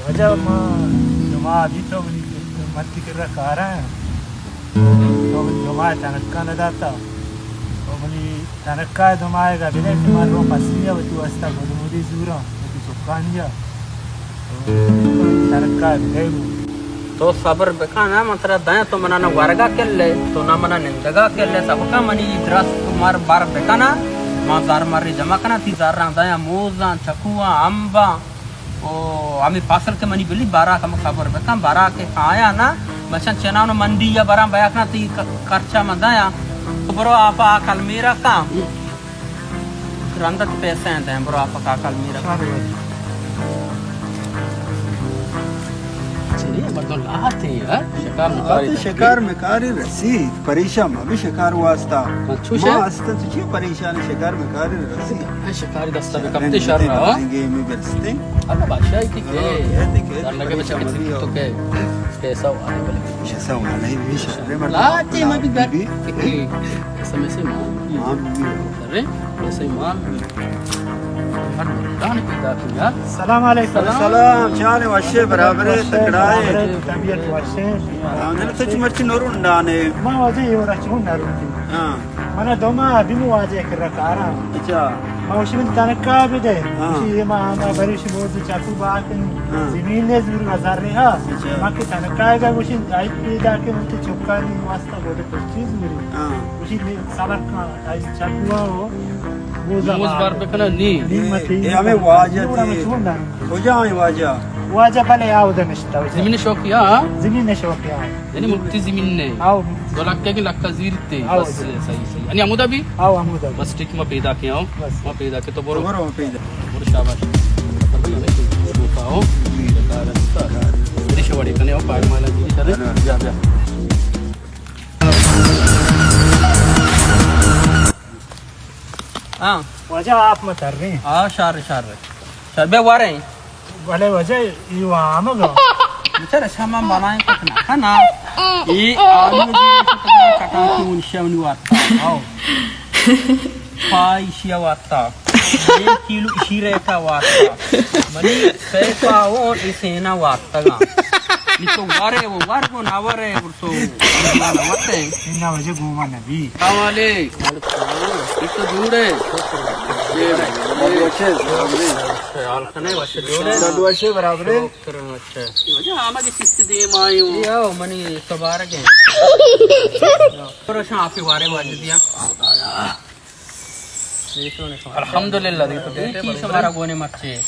واجہ، ما دو ماہ ابھی تو منی مرچی کرا کارا ہیں۔ تو منی دو ماہ تنکا نہ داتا۔ تو منی تنکا دو ماہ کا بدے کہ من رو پسنی ہے، وتی واسطہ گلموری زورا، وتی سکانی ہے۔ تو تنکا بدے گو۔ تو صبر بکن، من ترا دیں، تو منا نہ ورگا کلے، تو نہ منا نندگا کلے، سبکا منی درست مر بر بکنا، ما زر مری جمع کنا، تی زراں دیں، موزاں، چکواں، امباں۔ او ہمے فصل کہ منی بلی بارا کم خبر بکن، بارا کہ آیا نا، مچن چنان منڈی یا براں بیا کنا تی ک-، کرچا من دایا۔ تو برو آپا آ کلمیرا کن۔ رندت پیسے ہیں دیں، برو آپا آ کلمیرا کن۔ چی مردم لاتے ہیں، ہاں؟ شکار مکاری آتے شکار مکاری رسی، پریشان مبی شکار واسطہ۔ ہاں، چوش ہے؟ ما ہستن تو چی پریشان، شکار مکاری رسی۔ ہاں، شکاری دستا بکپتے شر رہا۔ آئیں گے، ہمیں برستے۔ اللہ بادشاہ کی کہ ہاں، کہتے کہ در لگے بچے پریشان مبی تو کہ پیسہ والے بلے۔ پیسہ والے بھی شر ہے، مردم لاتے میں بھی گھر۔ ایسا میں سے مال بھی۔ مال بھی۔ شر ہے، ایسے مال بھی۔ سلام علیکم۔ سلام، چالے وشے، برابرے، تکڑائے۔ طبیعت وشے۔ ہاں، تو چی مرچی نورون دانے۔ ما واجہ یہ ورا چون نارون دی۔ ہاں۔ منا دو ماہ ابھی مو واجہ کرا کارا۔ اچھا۔ ما وشی من تنکا بدے۔ ہاں۔ وشی یہ ما آنا بریش بوز چاکو باکن۔ ہاں۔ زمین نے زور ہزار رہا۔ اچھا۔ ما کہ تنکا گا وشی آئی پیدا کے من تے چکانی واسطہ بوده کچھ چیز میری۔ ہاں۔ وشی نے سبق کا آئی چاکو ہو۔ موز بار بکنا نی۔ نی متی۔ اے ہمیں واجہ تھی۔ کجا ہیں واجہ؟ واجہ بلے آو دنشتا۔ زمین شوقی ہاں؟ زمین شوقی ہاں۔ یعنی مفتی زمین نے۔ آو۔ دو لکھ کے لکھ زیر تے۔ آو۔ بس صحیح، صحیح۔ یعنی ہمودا بھی؟ آو، ہمودا بھی۔ بس ٹھیک، میں پیدا کے آؤں۔ بس۔ میں پیدا کے تو برو۔ برو، میں پیدا۔ برو، شاباش۔ بھائی، ہمیں شوقا ہو۔ جی۔ میری شواڑی کنے ہو، پاگ مالا جی، سر۔ بیا، بیا۔ ہاں۔ واجہ آپ مہ تر رہے ہیں۔ ہاں، شر، شر۔ شر بے وارے ہیں۔ بلے واجہ، یہ وہاں آمگا۔ بچار شما بلائیں کت نہ کنا۔ یہ آلو جی کٹا کی منشا منی وارتا۔ آؤ۔ پائی شیا وارتا۔ ایک کیلو اشی ریٹا وارتا۔ منی سیفا ہوں، اسینا وارتا گا۔ یہ تو وارے، وہ وار کو نہ وارے، تو نہ وارے۔ نہ واجہ گوما نبی۔ السلام علیکم۔ یہ تو جوڑے۔ خیال کنے، وش جوڑے۔ وش برابر ہے۔ شکر، اچھا۔ واجہ آمدی کست دیم آئی ہوں۔ یہ آؤ، منی تبارک ہے۔ پرشان آپ کے بارے واجہ دیا۔ الحمدللہ، دیکھو، یہ چیز ہمارا گونے مرچے۔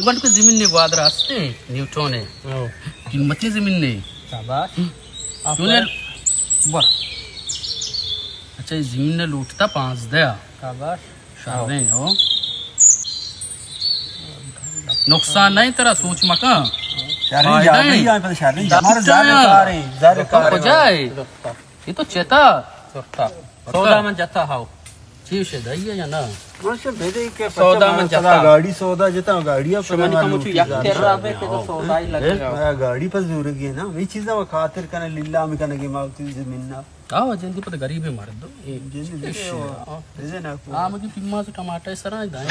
بلکہ زمین نے گوادر ہستے، نیوٹن ہے۔ ہاں۔ قیمتی زمین نے۔ شاباش۔ ہم۔ آپ تو نے پر بر۔ اچھا، یہ زمین نے لوٹتا پانزدہ۔ شاباش۔ شریں ہو۔ نقصان نہیں ترا، سوچ مکن۔ شریں فائدہ جاگہ ہی۔ ہی آئیں، پتہ شریں۔ ہمارا زر کاریں، زر تو کاریں۔ کجا ہے؟ یہ تو چتا۔ سودا من جتا ہاؤ۔ چی شے دائی ہے یا نا؟ من شے بدے کہ سودا پچا من من جتا۔ گاڑی سودا جتا، گاڑی ءَ شمنی پدا کمو چو یک کرا بے کہ تو سودائی لگے۔ ہاں، گاڑی پر زورگی نا۔ یہ چیزا خاطر کنے، لیلام کنگی ما وتی زمین نا۔ آ، جندی پتہ غریب مردم۔ جندی پتہ۔ آ، مجھے پیماز ٹماٹر سرا دائیں۔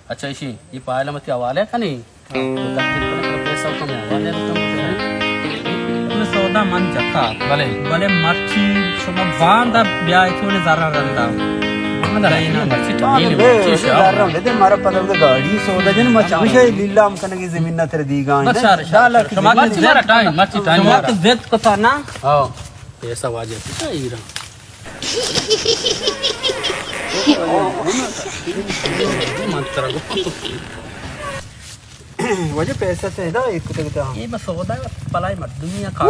اچھا، ایشی، یہ پائل متی حوالے کنی۔ پیسہ کم ہے، حوالے کم ہے۔ سودا من جتا۔ بلے۔ بلے مرچی شما باندا بیائے تو نے زرا رندا۔ باندا دائنا۔ مرچی تو نہیں، مرچی شاہ۔ زرا بدے، مارا پتہ گاڑی سودا جن ما چمشے لیلام کنگی زمین نہ تر دیگا۔ بس شار، شار، شار۔ شما مرچی مارا ٹائم، مرچی ٹائم شما مارا۔ تو ضد کتا نا۔ ہاں۔ پیسہ واجہ کتا ایرا۔ من ترا گو۔ واجہ پیسہ تے دا ایک کتا کتا۔ یہ بس سودا پلائی مردمی کار۔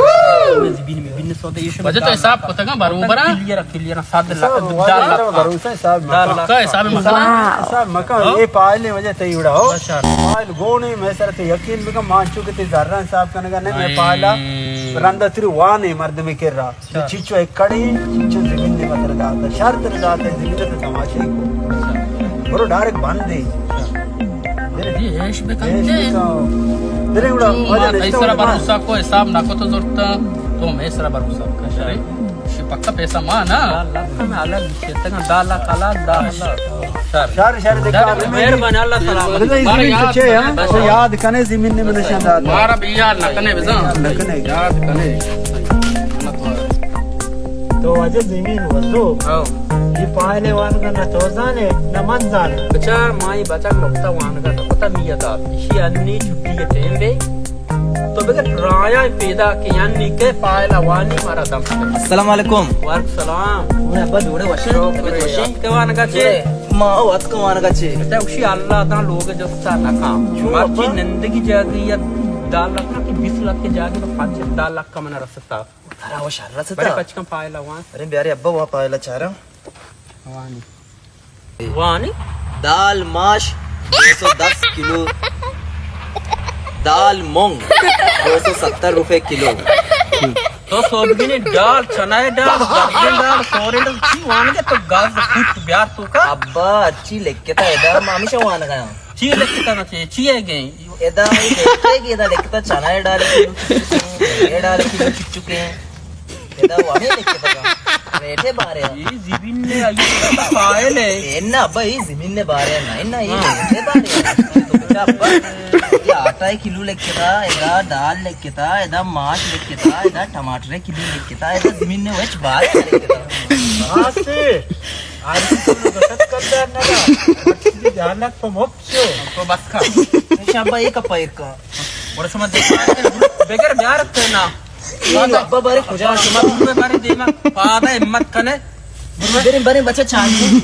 زمین میں بن سودا یہ واجہ تو حساب کتا برابر۔ Clear, clear. سات لاکھ، حساب، دہ لاکھ۔ بھروسہ حساب مکن۔ پکا حساب مکن۔ حساب مکن۔ ہاں؟ اے پائل وجہ تئی وڑا ہو۔ اچھا۔ پائل گونے، میں سر تے یقین بکن، مان چو کہ تے زرا حساب کنگا نہیں، میں پائلا رندا تری وانے مردم کرا۔ اچھا۔ چیچو ایک کڑی، چیچو زمین نے مطلب داتا۔ شرط نے داتا، زمین تے تماشا کو۔ اچھا۔ برو ڈائریکٹ بند دے۔ اچھا۔ جی، ایش بکن ایش دے۔ بکن۔ درے اڑا، تو واجہ ما نشتہ تئی سرا اڑا۔ بھروسہ کو حساب نہ کو تو زورتا، تو میں سرا بھروسہ کن شرے۔ شی پکا پیسہ ما نا۔ دہ لاکھ میں الگ شیتگا، دہ لاکھ الگ، دہ لاکھ۔ شر، شر، دکا شر، مہربانی، اللہ سلامت۔ بزاں زمین تو چے، ہاں؟ تو یاد کنے زمین نے من نشان دات۔ مارا بھی یاد نہ کنے بزاں۔ نہ کنے۔ یاد کنے۔ تو واجہ زمین وزو۔ ہاں۔ یہ پائلے وانگا نہ تو زانے، نہ من زانے۔ بچار مائی بچار مفتا وانگا نہ پتا میہ دات۔ اشی انی چھٹی کے ٹائم بے۔ تو بگر رایا پیدا کہ یعنی کہ پائلا وانی مارا دم۔ السلام علیکم۔ وعلیکم السلام۔ میں ابا جوڑے وشے۔ شکر۔ وشے۔ کہ وانگا چے؟ ما او اتکا وانگا چے؟ بچا اشی اللہ داں لوگ جستا نکام۔ چون مرچی ابا؟ نندگی جاگی یا دہ لکھ کہ بیست لکھ کے جاگی تو پنچ دہ لکھ کا من رستا۔ ترا وہ شر رستا؟ بڑے پچکن پائلا وان۔ ارے بیارے ابا وہ پائلا چارا۔ وانی۔ وانی؟ دال ماش دو سو دس کلو، دال مونگ دو سو ستر روپے کلو۔ تو سوبگینی ڈال، چنائے ڈال، گردن ڈال، سورے ڈال، چی وانگے تو گاز کٹ بیار تو کا؟ ابا، اچھی لکھتا ہے، ادا ہم ہمیشہ وانگا۔ چی لکھتا نا چی، چی ہے گئے؟ ادا ہی لکھتے کہ ادا لکھتا چنائے ڈال کلو چچکیں، اے ڈال کلو چچکیں۔ ادا وہ ہمیں لکھتا۔ ریٹے بارے۔ یہ زمین نے آئی پائل ہے۔ اے نہ ابا، یہ زمین نے بارے نہ، نہ، یہ ہاں۔ ریٹے بارے۔ تو بچا ابا، یہ آٹا کلو لکھتا، ادا دال لکھتا، ادا ماش لکھتا، ادا ٹماٹر کلو لکھتا، ادا زمین نے وچ بارے لکھتا۔ ہاں سے، آج تو دہشت گرد نہ دا۔ دھیان رکھ تو مفت شو۔ تو بس کا۔ شابا ایک اپا ایک کا۔ اور شما دیکھ، بگر بیار تے نا۔ یہ ابا بارے کجا شما؟ بارے دیما پادا ہمت کنے۔ برے، برے بچہ چاہیے۔